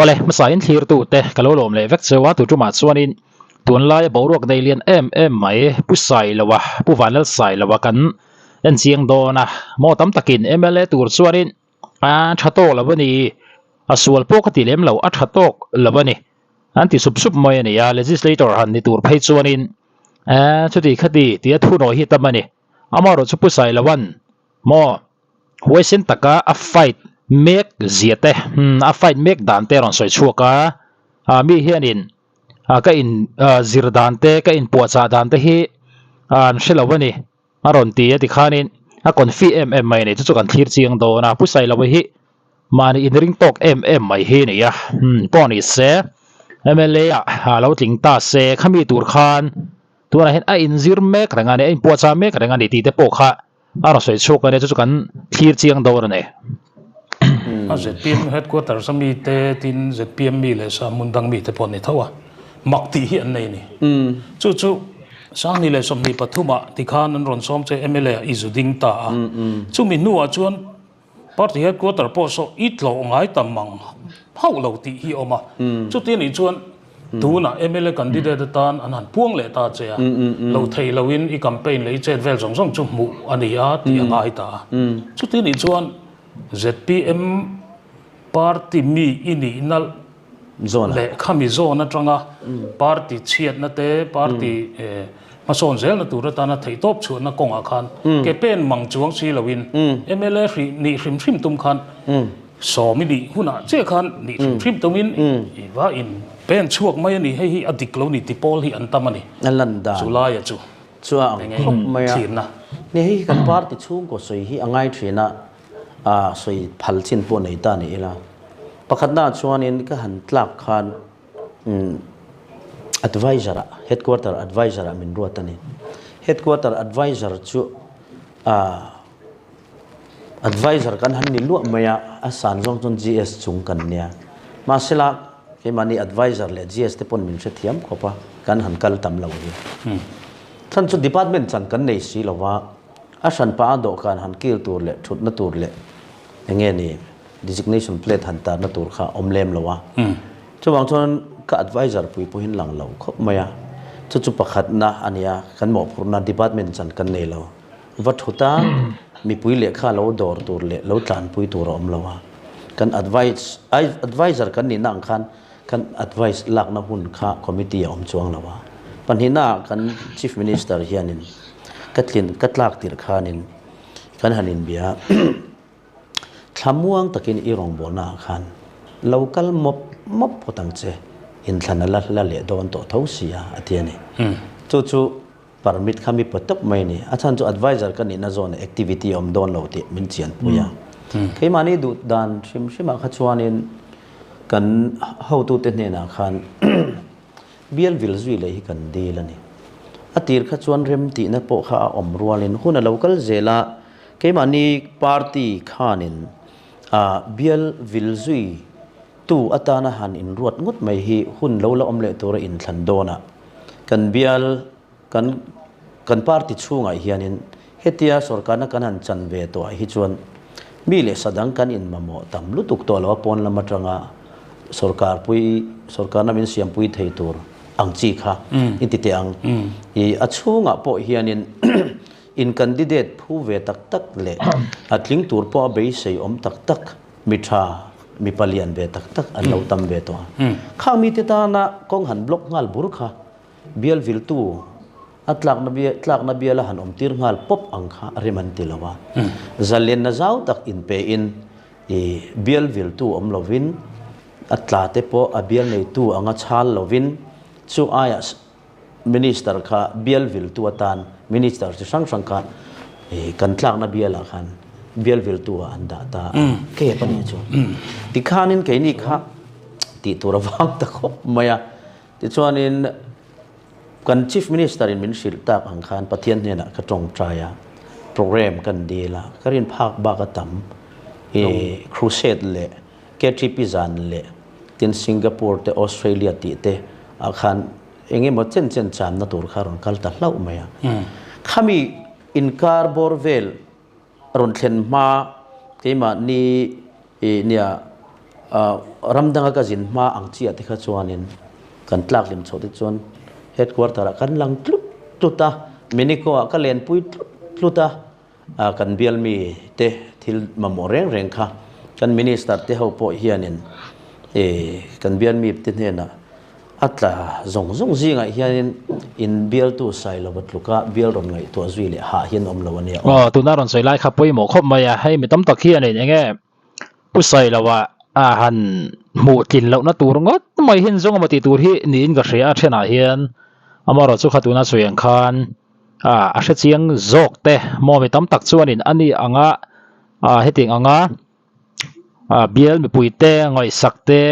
Awle, hmasa in thlirtute ka lo lawm leh vek cheu a, tu tumah chuanin tunlaia boruak nei lian em em mai Pu Sailoa, Pu Vanlal Sailoa kan en chiang dawn a, maw tam takin mla tur chuanin a tha tawk lo a ni, a sual pawh ka ti lem lo, a tha tawk lo a ni an ti sup sup mai a ni a, legislator han ni tur phei chuanin chuti khati tia thunawi hi tam a ni, amaherawhchu chu Pu Sailoa'n maw. Huaisen taka a fight mek zia te, a fight mek dan te a rawn sawi chhuak a, ah mi hianin ah ka in ah zir dan te ka inpuahchah dan te hi an hre lo a ni a rawn ti a tikhanin a confi em em mai a ni chu chu kan thlir chiang dawn a, Pu Sailoa hi mahni inring tawk em em mai hi a ni a, pawh ni se mla ah a lo tling ta se khami tur khan tunah hian a inzir mek reng a ni a inpuahchah mek reng a ni tih te pawh kha. A rawn sawi chhuak a nia chu chu kan thlir chiang dawn a ni. A zpm headquarters a mite tin zpm mi leh sa hmun dang mite pawh an ni tho a, mak tih hi an nei a ni. Chu chu Sangni leh 23 ah tikhan an rawn sawm che mla ah i zu ding ta a, chumi hnuah chuan party headquarter pawh saw i tlawh ngai tam ang hauh lo tih hi a awm a, chuti anih chuan Tunah mla candidate atan an han puang leh ta che a, lo thei loin i campaign leh i chet vel zawng zawng chu hmuh a ni a tih a ngai ta a. Chuti nih chuan zpm party mi i nihna leh khami zawn atanga party chhiatna te, party hmasawn zelna tur atana theihtawp chhuahna kawngah khan ke pen mang chuang si loin mla nih hrim hrim tum khan Sawm i nih hunah chiah khan nih hrim hrim tumin i va in pen chhuak mai a ni, hei hi a dik lo ni ti pawl hi an tam a ni. A lan dan Chu laia chu chu a ang khawp mai a. Thlirna. Ni hei hi kan party chhungkaw sawi hi a ngai thin a, a sawi phal chin pawh nei ta ni ila. Pakhatnaah chuanin ka han tlak khan advisor ah, headquarter advisor ah min ruat a ni. Headquarter advisor chu a. Advisor kan han ni luah mai a, a san zawng chuan GS chung kan nia. Mahsela, keimahni advisor leh GS te pawn min hrethiam khawp a, kan han kal tam lo hi. Chhan chu department chan kan nei si lo va, a hran pah a dawhkan han kil tur leh thutna tur leh eng nge ni designation plate han tarna tur kha awm lem lo a. Chuvang chuan ka advisor pui pawhin lang lo khawp mai a, chu chu pakhatna a nia, kan mawhphurhna department chan kan nei lo. Va thut a, mipui lehkha lo dawr tur leh lo tlanpui tur a awm lo a. Kan advice, adviser kan nihna ang khan kan advice lakna hun kha committee a awm chuang lo a. Pahnihna ah kan Chief Minister hianin ka tlin, ka tlak tirh khanin kan han inbia a, thlamuang takin i rawngbawlna ah khan lo kal mawp mawp phawt ang che, inthlan a la hla leh dawn tawh tho si a, a ti a ni. Chu chu Permit kha mi pe tawp mai a ni. A chhan chu advisor ka nihna zawn activity a awm dawn lo tih min chianpui a. Keimahni duh dan hrim hrimah kha chuanin kan hotute hnenah khan bial vil zui leh hi kan dil a ni. A tir kha chuan rem tihna pawh kha a awm rualin hun a lo kal zel a, keimahni party khanin bial vil zui tu atana han inruat ngawt mai hi hun lo la awm leh tura inthlan dawnah Kan bial, kan kan party chhungah hianin hetia sorkarna kan han chan ve tawhah hi chuan mi leh sa dang kan inmamawh tam lutuk tawh lo a, pawn lam atanga sorkar pui, sorkarna min siampui thei tur ang chi kha in ti teh ang. I a chhungah pawh hianin in candidate phu ve tak tak leh a tling tur pawh a beisei awm tak tak Mi tha, mi palian ve tak tak an lo tam ve tawh a. Khang mite tana kawng han block nghal bur kha bial viltu a tlakna bial tlakna biala han awm tir nghal pawp ang kha rem an ti lo a. Zalenna zau tak inpe in i bial viltu awm lovin a tla te pawh a bial neitu anga chhal lovin chu aiah Minister kha bial viltu atan Minister chi hrang hrang kha kan tlakna bialah khan bial viltu ah an dah ta a, kep a nih chu. Tikhanin keini kha tih tur a vang ta khawp mai a, tichuanin kan Chief Minister in min hrilh tak ang khan Pathian hnenah ka tawngtai a, program kan dil a, ka rin phak bak a tam i crusade leh KTP zan leh tin Singapore te Australia tih te ah khan eng emaw chen chen channa tur kha rawn kal ta hlauh mai a. Khami inkar bawr vel rawn thlen hma keimahni ih nia Ram danga ka zin hma ang chiah te kha chuanin kan tlak hlim chhoh te chuan headquarter ah kan lang tlut tlut a, Minico ah ka lenpui tlut tlut a, kan bial mi te thil mamawh reng reng kha kan minister te ho pawh hianin kan bial mi te hnenah a tla zawng zawng zingah hianin in bialtu Sailova tluka bial rawn ngaihtuah zui leh hah hian awm lo a nia aw. Aw, tuna rawn sawi lai kha pawimawh khawp mai a, hei mi tam tak hianin eng nge Pu Sailoa a han hmuh tlin lohna tur ngawt mai hian zawng emaw tih tur hi niin ka hria a thenah hian amaherawhchu kha tuna sawi ang khan a hre chiang zawk te maw mi tam tak chuanin a ni anga hetiang anga bial mipui te ngaihsak te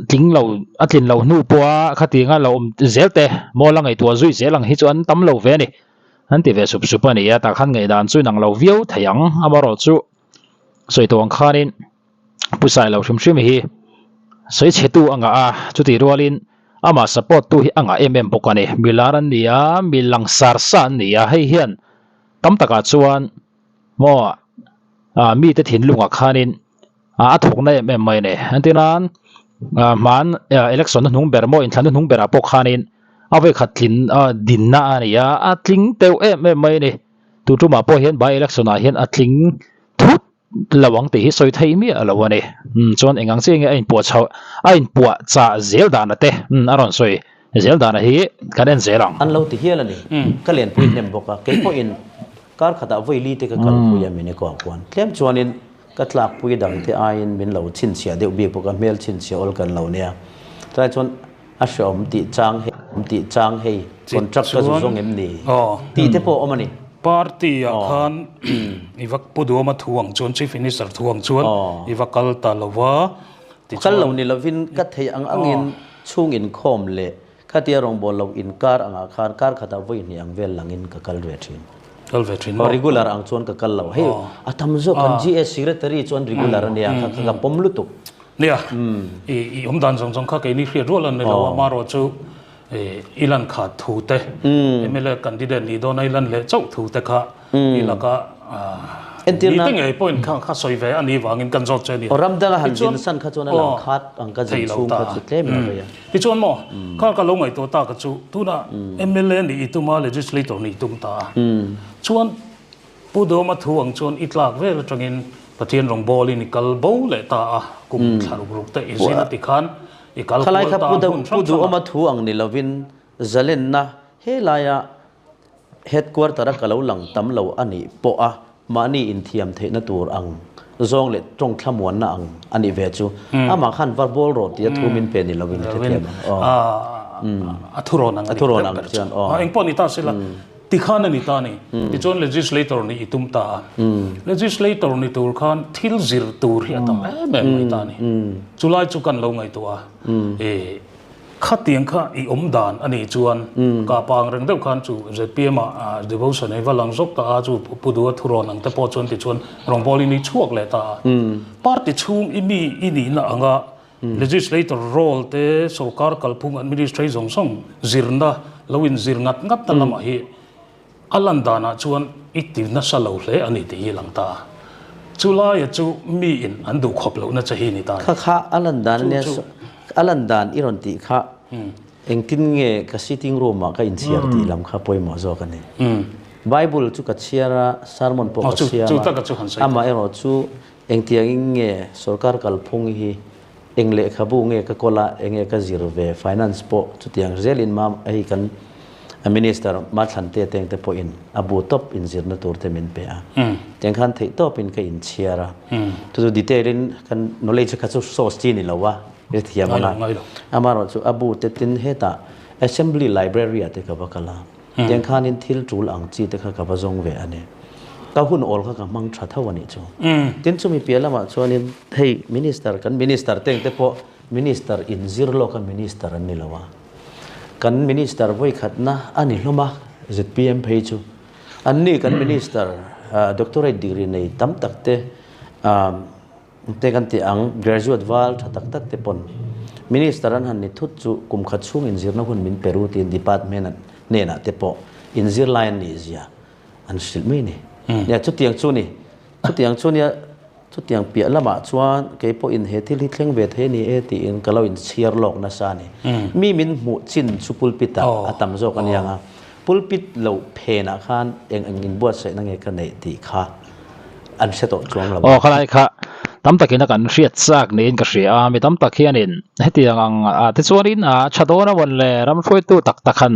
tling lo a tlin loh hnu pawha khatianga lo awm zel te maw la ngaihtuah zui zel ang hi chu an tam lo ve a ni an ti ve sup sup a ni a tah khan ngaihdan chu inang lo viau thei ang amaherawhchu. Sawi tawh ang khanin Pu Sailo hrim hrim hi sawi chhetu a ngah a, chutih rualin amah support tu hi a ngah em em bawk a ni. Mi lar an ni a, mi langsar sa an ni a, hei hian tam takah chuan maw mite thinlungah khanin a thawkna em em mai a ni. Entirnan hman election a hnung ber maw inthlan a hnung berah pawh khanin a vawikhat tlin dinna a ni a, a tling teuh em em mai a ni. Tu tumah pawh hian by election ah hian a tling thut lo ang tih hi sawi theih miah lo a ni. Umm chuan eng ang chiah nge a inpuah chho a inpuah chah zel dana te umm a rawn sawi zel dana hi kan en zel ang. An lo ti hial a ni. Ka lenpui hnem bawk a, kei pawhin kar khatah vawi li te ka kalpui a min ekuah khuan. Tlem chuanin ka tlakpui dang te aiin min lo chhinchhiah deuh bik bawk a, hmel chhinchhiah awl kan lo nia. Chulai chuan A hreawm tih chang hei, awm tih chang hei, contract ka zu zawng em ni? Tih te pawh a awm a ni. Party ah khan i va pu duama thu ang chuan, Chief Minister thu ang chuan i va kal ta lo va, tichuan. Kal lo ni lovin ka theih ang angin chhung inkhawm leh khatia rawngbâwl lo inkar angah khan kar khatah vawi hnih ang vel langin ka kal ve thin. Kal ve thin maw? Regular ang chuan ka kal lo. Hei a tam zawk kan GS Secretary chuan regular a nia, ka pawm lutuk. Nia, i awm dan zawng zawng kha keini hriat rual an ni lo a, amaherawh chu i lan khat thu te, mla candidate nih dawna i lan leh chauh thu te kha i laka mi te ngei pawhin kha kha sawi ve a nih vangin kan zawt che a ni. Ram danga han zin san kha chuan a lang khat ang ka zin chhung kha chu tlem in a vei a. Tichuan maw, kha ka lo ngaihtuah ta ka chu tunah mla nih i tum a, legislator nih i tum ta a, chuan Pu Dawma thu ang chuan i tlak vel atangin Pathian rawngbawlin i kal bo leh ta a, kum thla ruk ruk te i zin a ti khan i kal Khalai kual kha ta Pu a hmun hrang Pu hrang a. Duhawma thu ang ni lovin zalenna helaia headquarter a ka lo lang tam lo a nih pawh a mahni inthiam theihna tur ang zawng leh tawng thlamuanna ang a nih ve chu amah khan va bawl rawh tih a thu min pe ni lovin ka hrethiam ang aw. A thurawn ang a A nih thurawn deuh ang ber chu. chuan aw. Engpawh ni ta sela. Tikhan a ni ta a ni. Tichuan legislator nih i tum ta a. Legislator ni tur khan thil zir tur hi a tam em em mai ta a ni. Chulai chu kan lo ngaihtuah a. E khatiang kha i awm dan a nih chuan ka pa ang reng deuh khan chu zpm ah devotion ei va lang zawk ta a, chu Pu Dua thurawn ang te pawh chuan tichuan rawngbawlin i chhuak leh ta a. Party chhung i mi i nihna anga Legislator role te, sorkar kalphung administrate zawng zawng zirna lo in zir ngat ngat na lamah hi a lan danah chuan i ti nasa lo hle a ni tih hi lang ta a. Chu laia chu mi in an duh khawp lohna che hi ni ta a ni. Kha kha a lan dan a nia, a lan dan i rawn tih kha engtin nge ka sitting room ah ka inchhiar tih lam kha pawimawh zawk a ni. Bible chu ka chhiar a, sermon pawh ka siam a, amaherawhchu Engtiangin nge sorkar kalphung hi eng lehkhabu nge ka kawl a, enge ka zir ve, finance pawh chutiang zelin ma hei kan minister Mathlan te teng te pawhin a bu tawp inzirna tur te min pe a. Tiang khan theih tawpin ka inchhiar a. Chu chu detail in kan knowledge kha chu source chi ni lo a, i thiam ang a. Amaherawhchu a bu te tin hetah assembly library ah te ka va kal a. Tiang khanin thil tul ang chi te kha ka va zawng ve a ni. Ka hun awl kha ka hmang tha tho a nih chu. Tin chumi piah lamah chuanin hei minister kan minister teng te pawh minister inzir lawka minister an ni lo a. Kan minister vawikhatna a ni hlawm a, zpm phei chu. Anni kan minister doctorate degree nei tam tak te Te kan tih ang, graduate val tha tak tak te pawn Minister an han ni thut chu kum khat chhung inzirna hun min pe ru tiin department hnenah te pawh inzir lai an nih zia an hrilh mai a ni. Nia chutiang chu ni, chutiang chu nia. Chutiang piah lamah chuan kei pawhin he thil hi thleng ve thei a ni e tiin ka lo inchhiar lawk nasa a ni. Mi min hmuh chin chu pulpit ah a tam zawk a nia nga, pulpit loh phenah khan eng eng inbuatsaihna nge ka neih tih kha an hre tawh chuang lo a. Aw khalai kha tam takin a kan hriat chak niin ka hria a, mi tam tak hianin hetiang ang ah te chuanin a tha dawn a mawn le, ram hruaitu tak tak han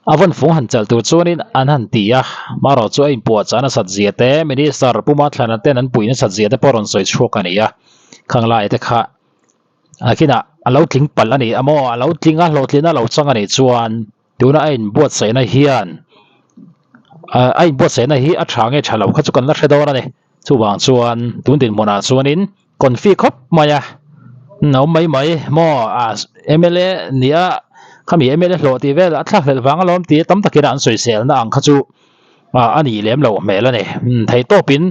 A vawn fung han chelh tur chuanin an han ti a, marawh chu a inpuahchah nasat zia te, Minister Pu Mathlana ten an puih nasat zia te pawh rawn sawi chhuak a ni a, khang lai te kha a kinah a lo tling palh a ni a maw, a lo tling a, hlawhtlina a lo chang a nih chuan tuna a inbuatsaihna hian a inbuatsaihna hi a tha nge tha lo kha chu kan la hre dawn a ni. Chuvang chuan tun dinhmunah chuanin confi khawp mai a, a awm mai mai maw a mla nia khami mla hlawh tih vel a thlak hlelh vang alawm tih tam takin an sawiselna ang kha chu a nih lem loh hmel a ni. Theihtawpin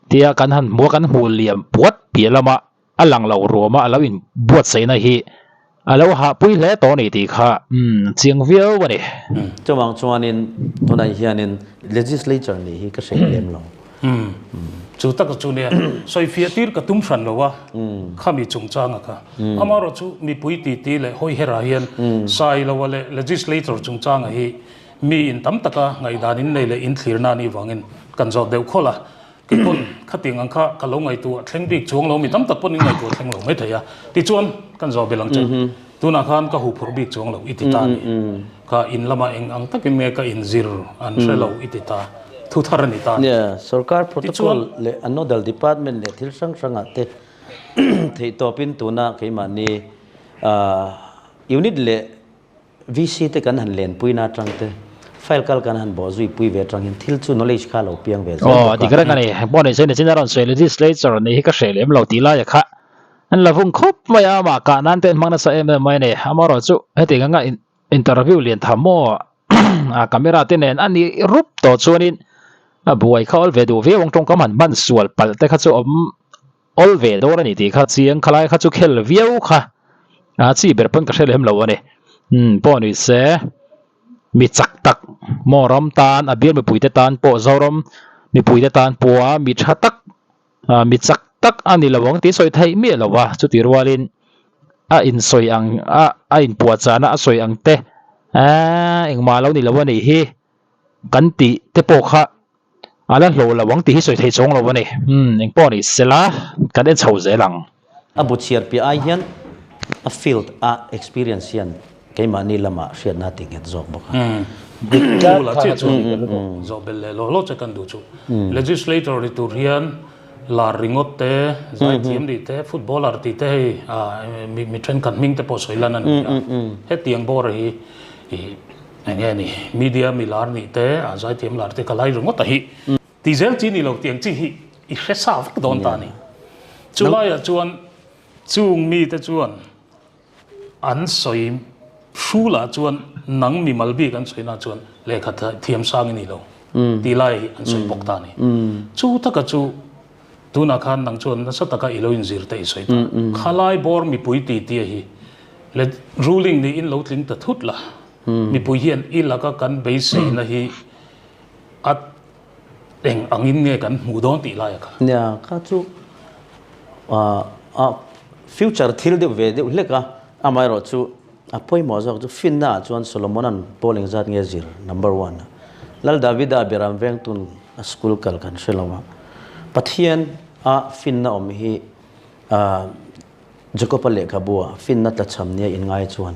tia kan han hmu a kan hmuh liam puat piah lama a lang lo ruam a a lo inbuatsaihna hi a lo hahpui hle tawh a ni tih kha chiang viau a ni. Chuvang chuanin tunah hianin legislature nih hi ka hre lem lo. Chu taka chu nia sawifiah tir ka tum hran lo a, khami chungchanga kha. Amaherawh chu mipui titi leh hawi herah hian Sailoa leh legislature chungchanga hi mi in tam taka ngaihdan in nei leh in thlirna a nih vangin kan zawt deuh khawlh a. Kei pawn khatiang ang kha ka lo ngaihtuah thleng bik chuang lo, mi tam tak pawn in ngaihtuah thleng lo mai thei a. Tichuan kan zawh belh ang che, tunah khan ka huphurh bik chuang lo i ti ta a ni. Ka in lamah eng ang takin nge ka inzir an hre lo i ti ta, thu thar a ni ta a ni. Nia, sorkar protocol leh a nodal department leh thil hrang hrangah te theihtawpin tuna keimahni unit leh VC te kan han lenpuina atang te, file kal kan han bawh zui pui ve atangin thil chu knowledge kha a lo piang ve zel Aw, bawk a. dik reng a ni. Pawh ni se nichin a rawn sawi legislature nih hi ka hreh lem lo tih laia kha an la vung khawp mai a, amah kah nan te an hmang nasa em em mai a ni. Amaherawh chu hetiang anga interview lian tha maw a camera te nen a nih rup tawh chuanin a buai kha awl ve duh viau ang tawngkam han hman sual palh te kha chu awm Awl ve dawn a ni tih kha chiang khalai kha chu khel viau kha a chi ber pawn ka hre lem lo a ni. Umm pawh ni se mi chak tak maw ram tan a bial mipuite tan pawh Zoram mipuite tan pawha mi tha tak mi chak tak a ni lo ang tih sawi theih miah lo a chutih rualin a insawi ang a a inpuahchahna a sawi ang te eee engmah lo ni lo a nih hi kan tih te pawh kha A la hlawh lo ang tih hi sawi thei chuang lo a ni. Umm, eng pawh ni sela, kan en chho zel ang. A bu chhiar piah ai hian a field a experience hian keimahni lamah hriatna a ti nghet zawk bawk a. Dik tlat kha kha chu zawh belh leh law law che kan duh chu. Legislator ni tur hian lar ringawt te, zaithiam nih te, footballer tih te hei mi thenkhat hming te pawh sawi lan a ni a. Hetiang bawr hi Eng nge ni, media mi lar nih te, a zaithiam lar te ka lai ringawt a hi. Ti zel chi ni lo tiang chi hi i hre sa vek dawn ta a ni. Chu laiah chuan chung mite chuan an sawi hrulah chuan nang mi mal bik an sawi na chuan lehkha thiam sang i ni lo tih lai hi an sawi bawk ta a ni. Chu taka chu tunah khan nang chuan nasa taka i lo inzir te i sawi ta. Khalai bawr mipui ti tia hi le ruling niin lo tling ta thut la. Mipui hian i laka kan beiseina hi a eng angin nge kan hmuh dawn tih lai a kha. Nia, kha chu a future thil deuh ve deuh hlek a, amaherawh chu a pawimawh zawk chu finna ah chuan Solomona'n Paul engzat nge zir number one a, Lal Davida Beram vengtun a school kal kan hre lo a, Pathian a finna awm hi Jakob-a lehkhabu-ah finna tlachham nia inngai chuan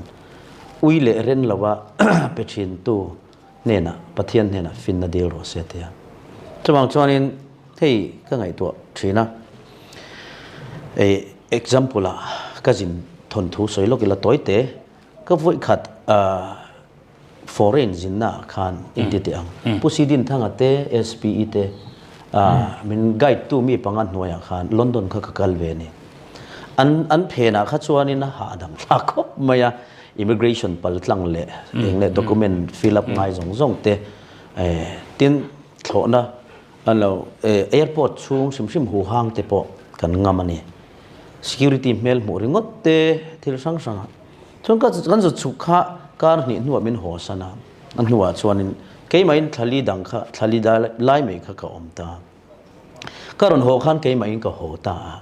ui leh ren lova pe thintu hnenah Pathian hnenah finna dil rawh se tia. Chuvang chuanin hei ka ngaihtuah thin a, ei example-ah ka zin thawnthu sawi lawk ila tawi te, ka vawikhat Foreign zinna ah khan inti teh ang. Pu Si Din Thanga te, SPE te min guide tu mi panga hnuaiah khan London kha ka kal ve a ni. An an phenah kha chuanin a hahdam thlak khawp mai a, immigration pal tlang leh eng leh document fill up ngai zawng zawng te tin thlawhna an lo airport chhung hrim hrim huhang te pawh kan ngam a ni. Security hmel hmuh ringawt te thil hrang hrang ah. Chuan ka kan zut chhuk kha kar hnih hnuah min haw san a, a hnuah chuanin keimahin thlali dang kha thlali lai mai kha ka awm ta. Ka rawn haw khan keimahin ka haw ta a.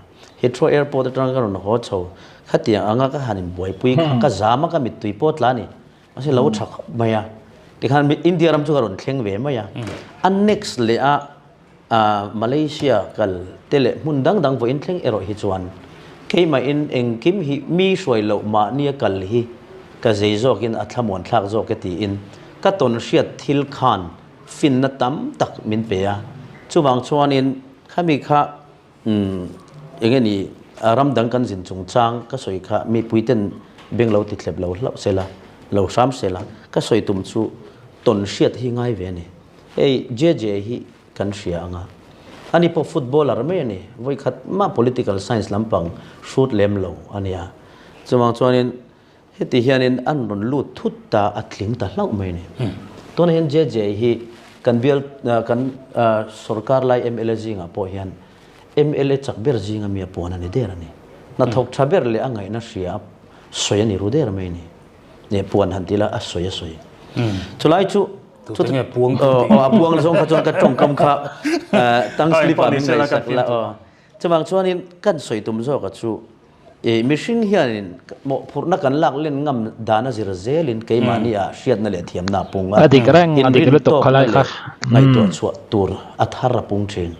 Heathrow Airport atang ka rawn haw chho. Khatiang anga ka han inbuaipui kha ka zam a, ka mittui pawh tla a ni. Mahse lo tha khawp mai a. Tikhan India ram chu ka rawn thleng ve mai a. A next leh a Malaysia kal te leh hmun dang dang vawiin thleng erawh hi chuan keimahin engkim hi mi hruai loh mahnia kal hi ka zei zawkin a thlamuan thlak zawk e tiin ka tawn hriat thil khan finna tam tak min pe a. Chuvang chuanin khami kha Eng nge ni ram dang kan zin chungchang ka sawi kha mipuiten beng lo ti thlep lo hlauh se la, lo hram se la, ka sawi tum chu tawn hriat hi ngai ve a ni. Hei JJ hi kan hria ang a, ani pawh footballer mai a ni, vawikhat mah political science lampang hrut lem lo a nia. Chuvang chuanin Heti hianin an rawn lut thut ta, a tling ta hlauh mai a ni. Tunah hian JJ hi kan bial kan sorkar lai mla zingah pawh hian mla chak ber zinga mi a puan a ni der a ni. Hnathawk tha ber leh a ngaihna hria a sawi a ni ru der mai a ni. Neh puan han ti ila a sawi a sawi. Chulai chu Tute nge puang tu tih? Aw a puang zawng kha chuan ka tawngkam kha tang slip ah min ngaihsak la aw. Chuvang chuanin kan sawi tum zawka chu I mihring hianin mawhphurhna kan lak len ngam dan a zir zelin keimahni ah hriatna leh thiamna a pung a, A dik reng, a dik lutuk kha inrintawkna lai kha. leh ngaihtuah chhuah tur a thar a pung thin.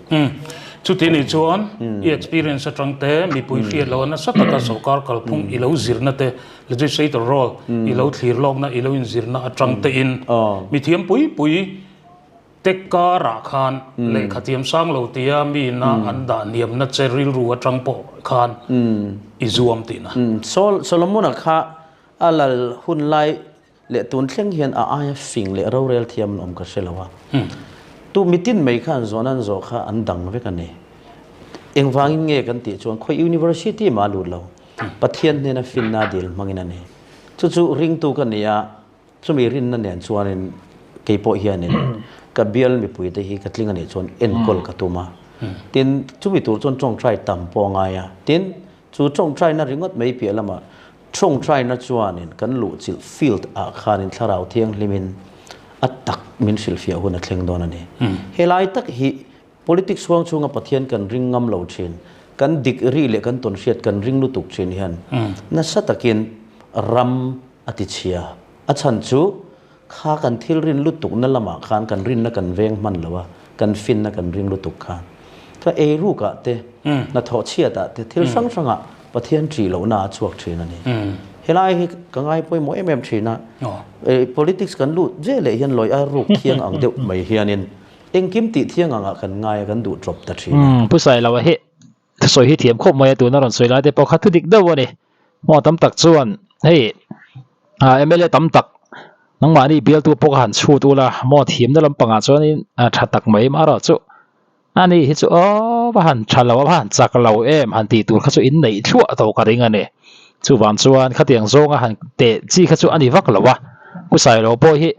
Chuti nih chuan i experience atang te, mipui hriat loh a nasa taka sorkar kalphung i lo zirna te, legislator role i lo thlir lawkna, i lo inzirna atang tein mithiam pui pui, Tek karah khan lehkha thiam sang lo tia miina an dah hniamna che rilru atang pawh khan i zuam tihna. Solomon-a kha a lal hun lai leh tun thleng hian a aia fing leh rorel thiam an awm ka hre lo a. Tu mitin mai khan zawn an zawh kha an dang vek a ni. Engvangin nge kan tih chuan khawi university mah a lut lo. Pathian hnena finna dil hmangin a ni. Chu chu ringtu ka ni a. Chumi rinna nen chuanin kei pawh hianin ka bial mipuite hi ka tling a nih chuan enkawl ka tum a. Tin, chumi tur chuan tawngtai tam pawh a ngai a. Tin, chu tawngtaina ringawt mai piah lamah tawngtaina chuanin kan luhchilh field ah khanin thlarau thianghlimin a tak min hrilhfiah hun a thleng dawn a ni. Helai tak hi Politics huang chhunga Pathian kan ring ngam lo thin, kan dik ri leh kan tawnhriat kan ring lutuk thin hian nasa takin ram a ti chhia. A chhan chu kha kan thil rin lutukna lamah khan kan rinna kan veng hman lo a, kan finna kan ring lutuk khan. Chuan eirukah te, hnathawh chhiatah te, thil hrang hrangah Pathian ṭih lohna a chhuak thin a ni. Helai hi ka ngai pawimawh em em thin a, politics kan lut ve leh hian lawi a ruk thiang ang deuh mai hianin Engkim tih thiang angah kan ngai a, kan duh tawp ta thin a. Pu Sailoa hi thusawi hi thiam khawp mai a, tuna rawn sawi lai te pawh kha thu dik deuh a ni. Hmaw tam tak chuan hei mla tam tak nangmahni bialtu pawh kha han chhut ula maw thiamna lampangah chuanin tha tak mai marawh chu ani hi chu aw va han tha lo a va han chak lo em han tih tur kha chu inneih thluah tawh ka ring a ni. Chuvang chuan khatiang zawnga han teh chi kha chu a ni vak lo a, Pu Sailoa pawh hi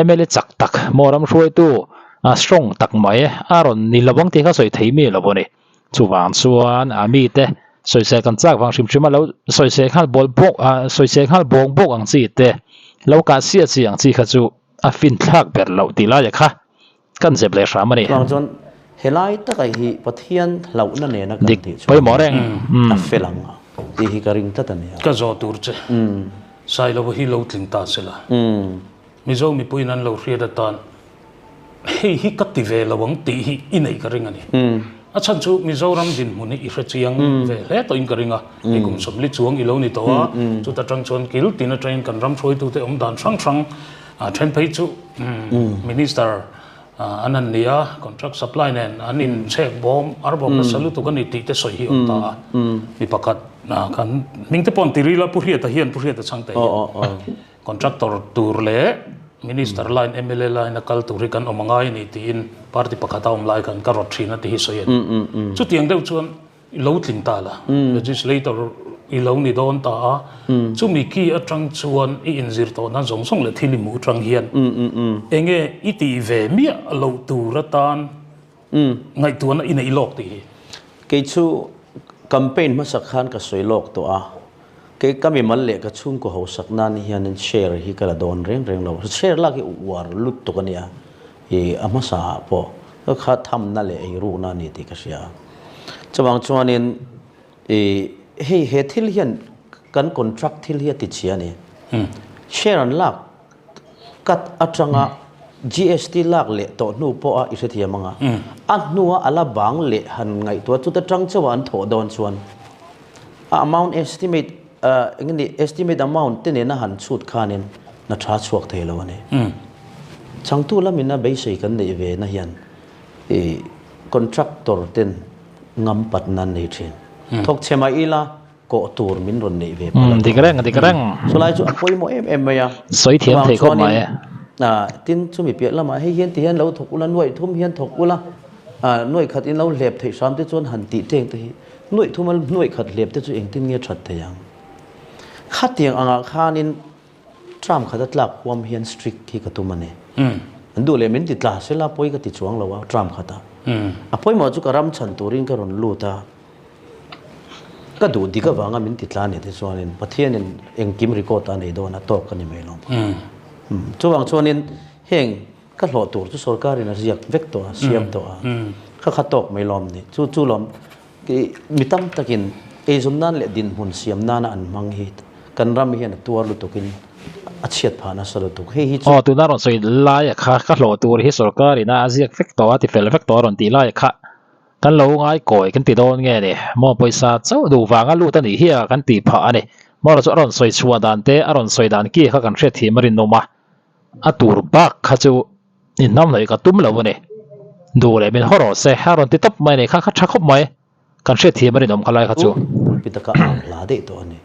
mla chak tak maw ram hruaitu strong tak mai a rawn ni lo ang tih kha sawi thei mi lo a ni. Chuvang chuan a mite sawisel kan chak vang hrim hrim a lo sawisel nghal bawl bawk sawisel nghal bawng bawk ang chi te lo kah siah chi ang chi kha chu a fin thlak ber loh tih laia kha kan zep leh hram a ni. Chuvang chuan helai taka hi Pathian hlauhna nena kan Dik tih chuan pawimawh reng. a fel ang tih hi ka ring tlat a ni a. Ka zawh tur che Sailova hi lo tling ta se la. Mizo mipuiin an lo hriat atan hei hi ka ti ve lo ang tih hi i neih ka ring a ni. A chhan chu Mizoram dinhmun hi i hre chiang ve hle tawhin ka ring a, hei kum sawmli chuang i lo ni tawh a, chuta tang chuan kil tin atangin kan ram hruaitute awm dan hrang hrang then phei chu Minister an han ni a, contract supply nen an inchhek bawm ar bawm nasa lutuk a ni tih te sawi hi a awm ta a. Mi pakhat kan hming te pawh an ti ril a, Pu Hriata hian Pu Hriata chhangte hian. Contractor tur leh Minister line, mla line a kal tur hi kan awm a ngai a ni tiin party pakhat a awm lai khan ka rawt thin a ti hi sawi a ni. Chutiang deuh chuan i lo tling ta la, legislator i lo ni dawn ta a, chumi ki atang chuan i inzir tawhna zawng zawng leh thil i hmuh atang hian enge i tih ve miah loh tur atan ngaihtuahna i neih lawk tih hi. Kei chu campaign hmasak khan ka sawi lawk tawh a, Kei ka mimal leh ka chhungkaw hausak nan hianin share hi ka la dawn reng reng lo. Share lak hi uar lut tuk a nia. I a hmasa ah pawh. Ka kha thamna leh eirukna a ni tih ka hria. Chuvang chuanin i hei he thil hian kan contract thil hi a ti chhia a ni. Share an lak cut atanga GST lak leh tawh hnu pawha i hrethiam anga a hnua a la bang leh han ngaihtuah chuta tang chauha an thawh dawn chuan a amount estimate eng nge estimate amount te nena han chhut khanin hna tha chhuak thei lo a ni. Changtu lamina beisei kan neih ve na hian i contractor ten ngam patna an nei thin. Thawk chhe mah ila kawh tur min rawn neih ve palh a Dik reng, dik reng. Chulai chu a pawimawh em em mai a. Sawi thiam thei khawp mai. Tin, chumi piah lamah hei hian ti hian lo thawk ula, nuaih thum hian thawk ula, nuaih khat in lo hlep theih hram te chuan han tih teng te hi, nuaih thuma nuaih khat hlep te chu engtin nge that thei ang? Khatiang angah khanin Term khat a tlak huam hian strict hi ka tum a ni. An duh leh min ti tla sela pawi ka ti chuang lo a term khat ah. A pawimawh chu ka ram chhan turin ka rawn lut a, ka duh dik avanga min ti tla a nih te chuanin Pathianin engkim record a nei dawn a tawk ka ni mai lo. Chuvang chuanin heng ka hlawh tur chu sorkarin a ziak vek tawh a, siam tawh a, ka kha tawk mai lawm ni. Chu chu lawm Mi tam takin eizawn nan leh dinhmun siam nana an hmang hi kan ram hian a tuar lutukin a chhiat phah nasa lutuk. Hei hi chu. Aw, tuna rawn sawi laia kha ka hlawh tur hi sorkar ina a ziak vek tawh a, ti fel vek tawh a rawn tih laia kha kan lo ngai kawi kan ti dawn nge ni? Maw pawisa chauh duh vanga lut a nih hi a kan tih phah a ni. Maw chu a rawn sawi chhuah dan te, a rawn sawi dan ki kha kan hriatthiam a rinawm a, a tur bak kha chu Inhnam hnawih ka tum lo a ni. Duh leh min haw rawh se, a rawn ti tawp mai a ni. Kha kha tha khawp mai. Kan hriatthiam a rinawm kha lai kha chu. Pulpit a ka au hla daih tawh a ni.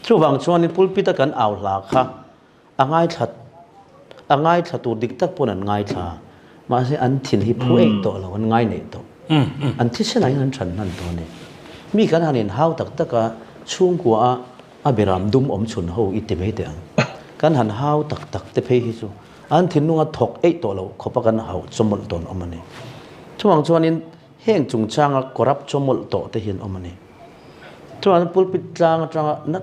Chuvang chuanin pulpit a kan au hla kha a ngaithla a ngaithla tur dik tak pawn an ngaithla. Mahse an thin hi phu eih tawh lo, an ngai neih tawh. An thisen ah hian an than hman tawh a ni. Mi kan han inhau tak tak a, chhungkua a a beram dum awm chhun ho i ti mai teh ang. Kan han hau tak tak te phei hi chu An thinlunga thawk eih tawh loh khawpa kan hauh chawmawlh tawn awm a ni. Chuvang chuanin heng chungchanga corrupt chawmawlh tawh te hian awm a ni. Chuan pulpit tlang atanga na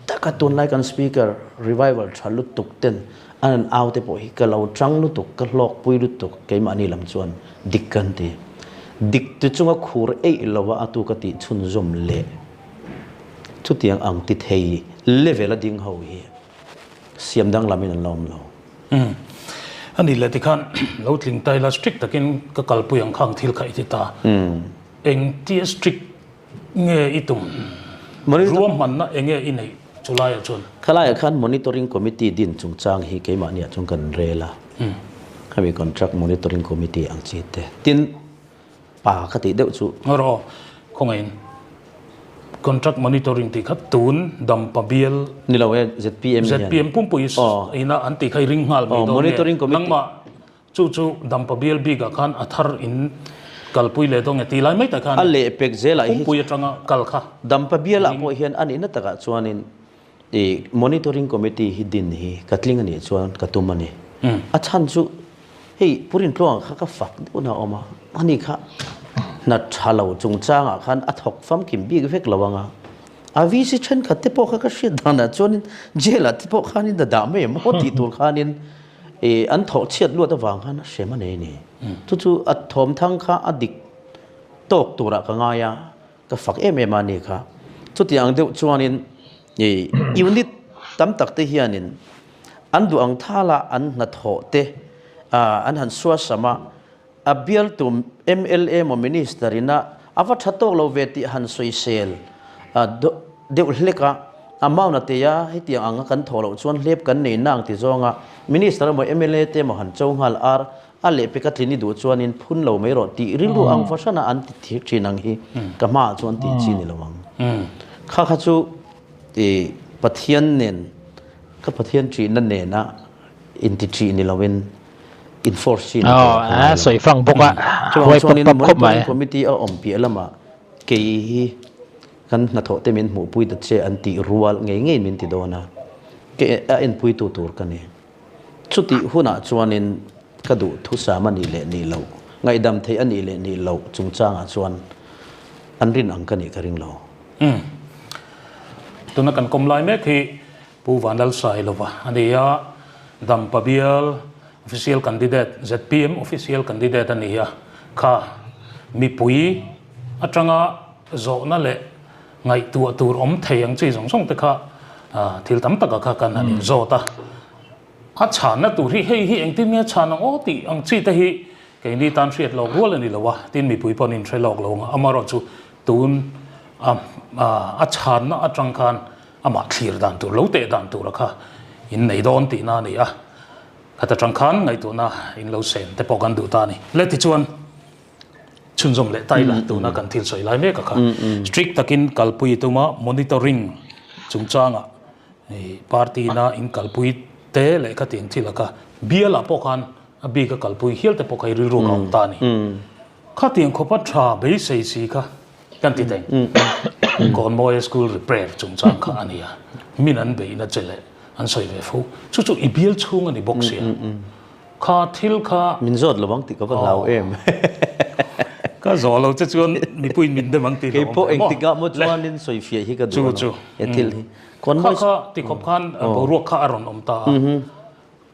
taka tunlai kan speaker revival tha lutuk ten an an au te pawh hi ka lo tang lutuk, ka hlawkpui lutuk keimahni lam chuan dik kan ti. Dik ti chunga khur eih lova a tu ka tih chhunzawm leh chutiang ang ti thei level a ding ho hi siam danglamin an la awm lo. Umm. A nih leh tikhan lo tling ta ila strict takin ka kalpui ang khang thil kha i ti ta. Engtia strict nge i tum? Ruahmanna enge i neih chulaiah chuan? Khalaiah khan Monitoring Committee din chungchang hi keimahniah chuan kan rel a. Khami Contract Monitoring Committee ang chi te. Tin, Pa ka tih deuh chu. Rawh, khawngaihin contract monitoring tih kha tun dampa bial. Ni lo e, zpm hian. Zpm pumpui ina an tih kha i ring nghal mai dawn nge? Nangmah chu chu dampa bial bikah khan a thar in kalpui leh dawn nge tih lai mai tak khan A leh pek zelah hi pumpui atanga kal kha. Dampa bialah pawh hian a nihna takah chuanin i monitoring committee hi din hi ka tling a nih chuan ka tum a ni. A chhan chu Hei Pu Rintluanga kha ka fak deuh na a awm a, ani kha hna tha lo chungchangah khan a thawk famkim bik vek lo ang a, a VC thenkhat te pawh kha ka hriat danah chuanin jail ah te pawh khanin a dah mai em aw tih tur khanin ih an thawh chhiat luat avang khan a hrem a nei a ni. Chu chu a thawmthang kha a dik tawk turah ka ngai a. Ka fak em em a ni kha. Chutiang deuh chuanin i unit tam tak te hianin an duh ang thala an hnathawh te an han suasam a, a bialtu mla emaw minister ina a va tha tawk lo ve tih han sawisel deuh hlek a, amount a tei a, hetiang anga kan thawh loh chuan hlep kan nei nang ti zawnga minister emaw mla te emaw han cho nghal ar A lehpek a tlin i duh chuanin phun lo mai rawh tih rilru ang fahran a an ti thir thin ang hi ka hmaah chuan tih chi ni lo ang. Kha kha chu i Pathian nen ka Pathian ṭihna nena inti ṭih ni loin enforce chi ni tur a ngai lo. Sawi fang bawk a, Chuvang chuanin monitoring committee a awm piah lamah kei hi kan hnathawh te min hmuhpui ta che an tih rual ngei ngei min ti dawn a, ke a enpuitu tur ka ni. Chutih hunah chuanin ka duh thusam a nih leh nih loh, ngaihdam theih a nih leh nih loh chungchangah chuan an rin ang ka nih ka ring lo. Umm. Tuna kan kawm lai mek hi Pu Vanlalsailova a ni a, Dampa bial official candidate, zpm official candidate a ni a. Kha mipui atanga zawhna leh ngaihtuah tur awm thei ang chi zawng zawng te kha thil tam taka kha kan han inzawt a. A chhanna tur hi hei hi engtin nge chhan ang aw tih ang chi te hi keini tan hriat lawk rual a ni lo a, tin mipui pawh an inhre lawk lo ang a, amaherawhchu tun a a chhanna atang khan amah thlir dan tur lo teh dan tura kha innei dawn tihna a ni a, khata tang khan ngaihtuahna in lo sen te pawh kan duh ta a ni. Le tichuan chhunzawm leh ta ila tuna kan thil sawi lai mek a kha strict takin kalpui tuma monitoring chungchangah Party na in kalpui te leh khatiang thil a kha bial ah pawh khan a bik a kalpui hial te pawh kha i rilru ka awm ta a ni. Khatiang khawpa tha beisei si kha kan ti teng. Kawnmawia school repair chungchang kha a ni a, min an beihna che leh an sawi ve fo. Chu chu i bial chhung a ni bawk sia. Kha thil kha. Min zawt lo ang tih ka va hlau em. Ka zawh lo che chuan mipuiin min dem ang tih hlauhawm Keipawh engtikah maw chuanin sawifiah hi ka duh a he thil hi. Kha kha ti khawp khan boruak kha a rawn awm ta a.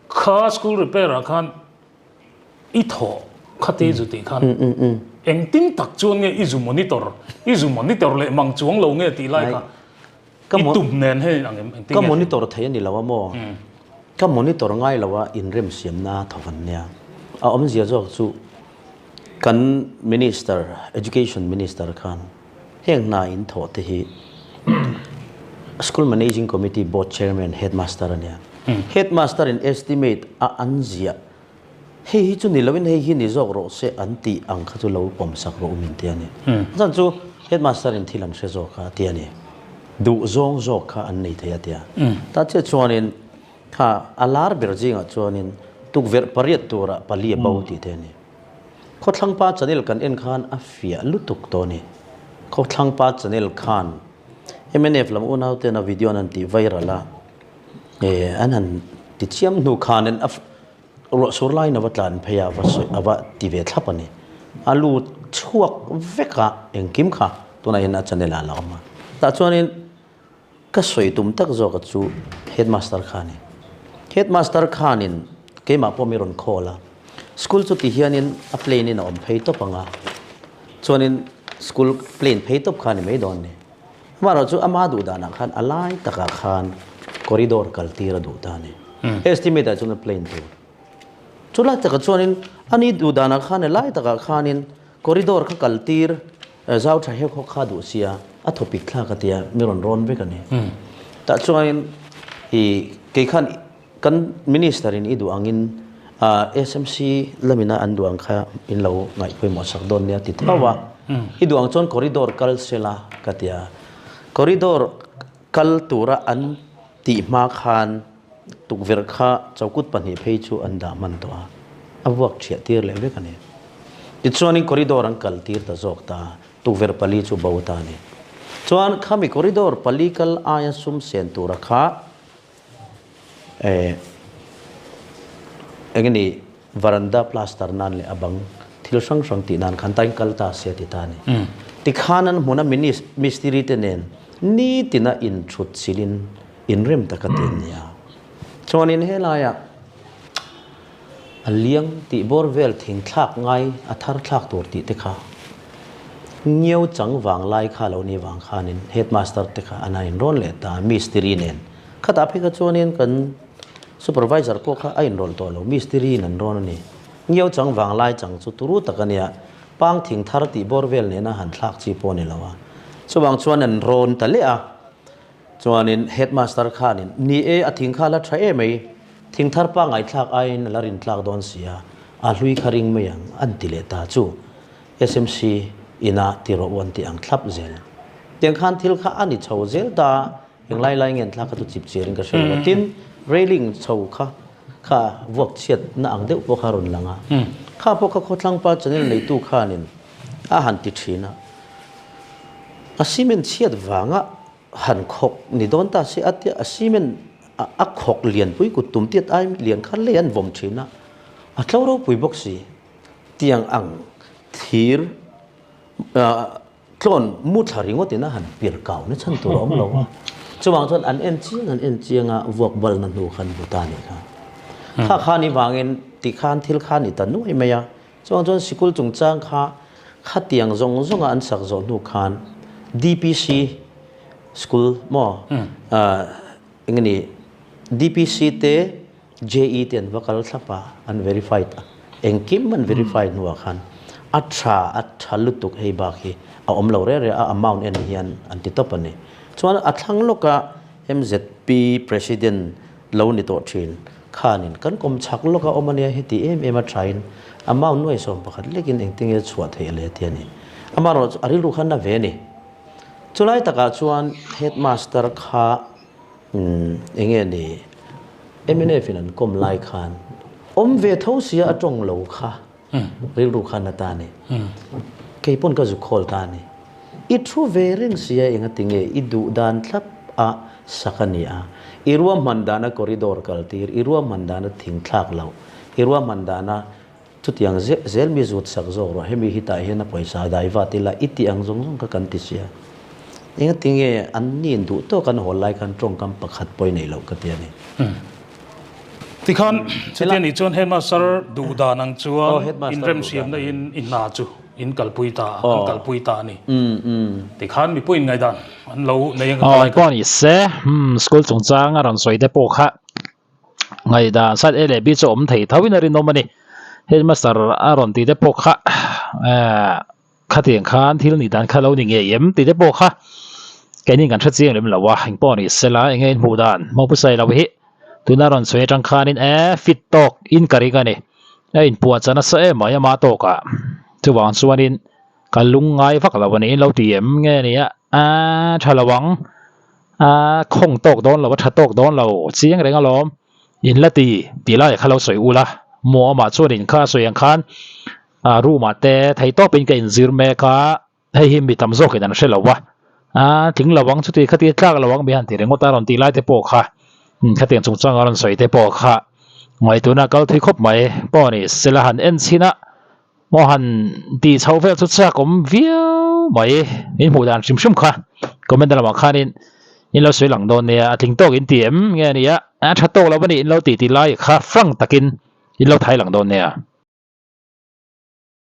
Kha school repair ah khan i thawh kha te zu tih khan engtin tak chuan nge i zu monitor, i zu monitor leh mang chuang lo nge tih lai kha i tum nen hei ang em engtin nge? Ka monitor thei a ni lo a maw? Ka monitor ngai lo a inremsiamna tho van nia. A awmzia zawk chu kan minister, education minister khan Heng hna in thawh te hi School Managing Committee Board Chairman Headmaster a nia. Headmaster in estimate a an ziah hei hi chu ni loin hei hi ni zawk rawh se an tih ang kha chu lo pawm sak rawh u min ti a ni. Chuan chu Headmaster in thil an hre zawk kha a ti a ni. Duh zawng zawk kha an nei thei a ti a. Ta chiah chuanin kha a lar ber zingah chuanin tukverh pariat turah pali a bo tih te a ni. Khawthlangpa channel kan en khan a fiah lutuk tawh a ni. Khawthlangpa channel khan mnf lam unau ten a video an han tih viral a, eh an han ti chiam hnu khan in a ruah sur laiin a va tlan phei a, a va sawi a va ti ve thlap a ni. A lut chhuak vek a engkim kha tunah hian a channel ah a la awm a. Tah chuanin Ka sawi tum tak zawk a chu Headmaster kha a ni. Headmaster khanin keimah pawh mi rawn call a, school chu ti hianin a plane in a awm phei tawp ang a, chuanin school plane phei tawp kha a ni mai dawn ni. Amaherawh chu ama duh danah khan a lai takah khan corridor kal tir a duh ta a ni. Estimate ah chuan a plane tur. Chu lai takah chuanin a ni duh danah khan a lai takah khanin Corridor kha kal tir zau tha hek hawk kha duh sia a thawpik thlak a tia mi rawn rawn vek a ni. Tah chuanin i kei khan kan minister in i duh angin SMC lamina an duh ang kha in lo ngaih pawimawh sak dawn nia ti tho a. I duh ang chuan corridor kal sela ka tia. Corridor kal tura an tih hma khan Tukverh kha chokut pahnih phei chu an dah hman tawh a, a vuak ṭhiah tir leh vek a ni. Tichuanin corridor an kal tir ta zawk ta a, tukverh pali chu bo ta a ni. Chuan khami corridor pali kal aia sum sen tura kha eh eng nge ni Varanda plaster nan leh a bang thil hrang hrang tih nan khan tain kal ta se ti ta a ni. Tikhan an hmuna mistiri te nen nitina inthut chilin inrem taka ti an ni a. Chuanin helaiah a liang tih bawr vel thing thlak ngai a thar thlak tur tih te kha ngiau chang vang lai kha lo ni vang khanin headmaster te kha an han inrawn leh ta a mistiri nen. Khatah phei kha chuanin kan Supervisor pawh kha a inrawlh tawh lo, mistiri in an rawn a ni. Ngiau chang vanglai chang chu turu tak a nia, pang thing thar tih bawr vel nena han thlak chi pawh a ni lo a. Chuvang chuan an rawn ta leh a, chuanin headmaster khanin, Ni e, a thing kha a la tha em mai, thing thar pangngai thlak aiin a la rin tlak dawn si a, a hlui kha ring mai ang, an ti leh ta chu. SMC ina ti rawh u an ti ang thlap zel. Tiang khan thil kha a ni chho zel ta a, Eng lai lai nge an thlak kha chu chip chiar in ka hre lo a. Tin, railing chho kha kha vuak chhiat na ang deuh pawh kha a rawn lang a. Kha pawh kha khawthlangpa channel neitu khanin a han ti thin a. A cement chhiat vanga han khawk ni dawn ta se a tia a cement a khawk lianpui kut tum tiat ai lian kha lei an vawm thin a. A tlo ropui bawk si. Tiang ang thir Tlawn mu thla ringawt in a han pir kau na chhan tur a awm lo a. Chuvang chuan an en chiang an en chiang a, vuak bal na hnu khan bu ta nih kha. Kha kha ni vangin ti khan thil kha ni ta nuai mai a. Chuvang chuan sikul chungchang kha khatiang zawng zawnga an sak zawh hnu khan DPC school maw eng nge ni DPC te JE te an va kal thlap a, an verified a, engkim an verify hnuah khan a tha a tha lutuk hei bak hi a awm lo reng reng a, amount en hian an ti tawp a ni. Chuan a thlang lawka MZP President lo ni tawh thin khanin kan kawm chak lawka awm a nia heti em em a thain amount nuai 11 lekin engtinge chhuah theih le ti a ni. Amaherawhchu a rilru khan a ve a ni. Chulai takah chuan Headmaster kha Umm enge ni mnf in an kawm lai khan awm ve tho sia a tawng lo kha rilru khan a ta ni kei pawn ka zu khawl ta ni i thu ve reng sia enga tinge i duh dan thlap a sak a ni a i ruahman dana corridor kal tir i ruahman dana thing thlak loh i ruahman dana Chutiang zel mi zut sak zawk rawh, hemi hi tah hian a pawisa dai vat ila i tih ang zawng zawng kha kan ti sia. Engatinge an nin duh tawk an hawl lai khan tawngkam pakhat pawh i neih loh ka ti a ni. Tikhan chutia nih chuan headmaster duh dan ang chuan inremsiamna in i hna chu in kalpui ta an kalpui ta a ni. Tikhan mipui in ngaihdan an lo nei ang ka Aw pawh ni se, school chungchang a rawn sawi te pawh kha Ngaihdan side A leh B chu awm thei tho in a rinawm a ni. Headmaster a rawn tih te pawh kha eh khatiang khan thil nih dan kha lo ni ngei em tih te pawh kha keini kan hre chiang lem lo a, engpawh ni sela enge in hmuh dan Mawpusailo hi tuna rawn sawi atang khanin eh fit tawk in ka ring a ni. A inpuah chan nasa em mai ama tawkah chuvang chuanin ka lungngai vak lo a ni in lo ti em nge nia ah tha lo ang. A khawng tawk dawn lo, a tha tawk dawn lo, chiang reng alawm, in la ti tih laiah kha lo sawi ul a, Muamah chuan in kha a sawi ang khan a room ah te thei tawpin ka inzir mek a, hei hi mi tam zawkin an hre lo a, a tling lo ang chuti khati tlak lo ang mi han ti ringawt a rawn tih lai te pawh kha khatiang chungchang a rawn sawi te pawh kha ngaihtuahna a kal thui khawp mai pawh a ni, sela han en chhin a. Maw han tih chhoh vel chu chak awm viau mai in hmuh dan hrim hrim kha comment lamah khanin in lo sawi lang dawn nia a tling tawk in ti em nge a nia a tha tawk lo a nih in lo tih tih lai kha frank takin in lo thai lang dawn nia.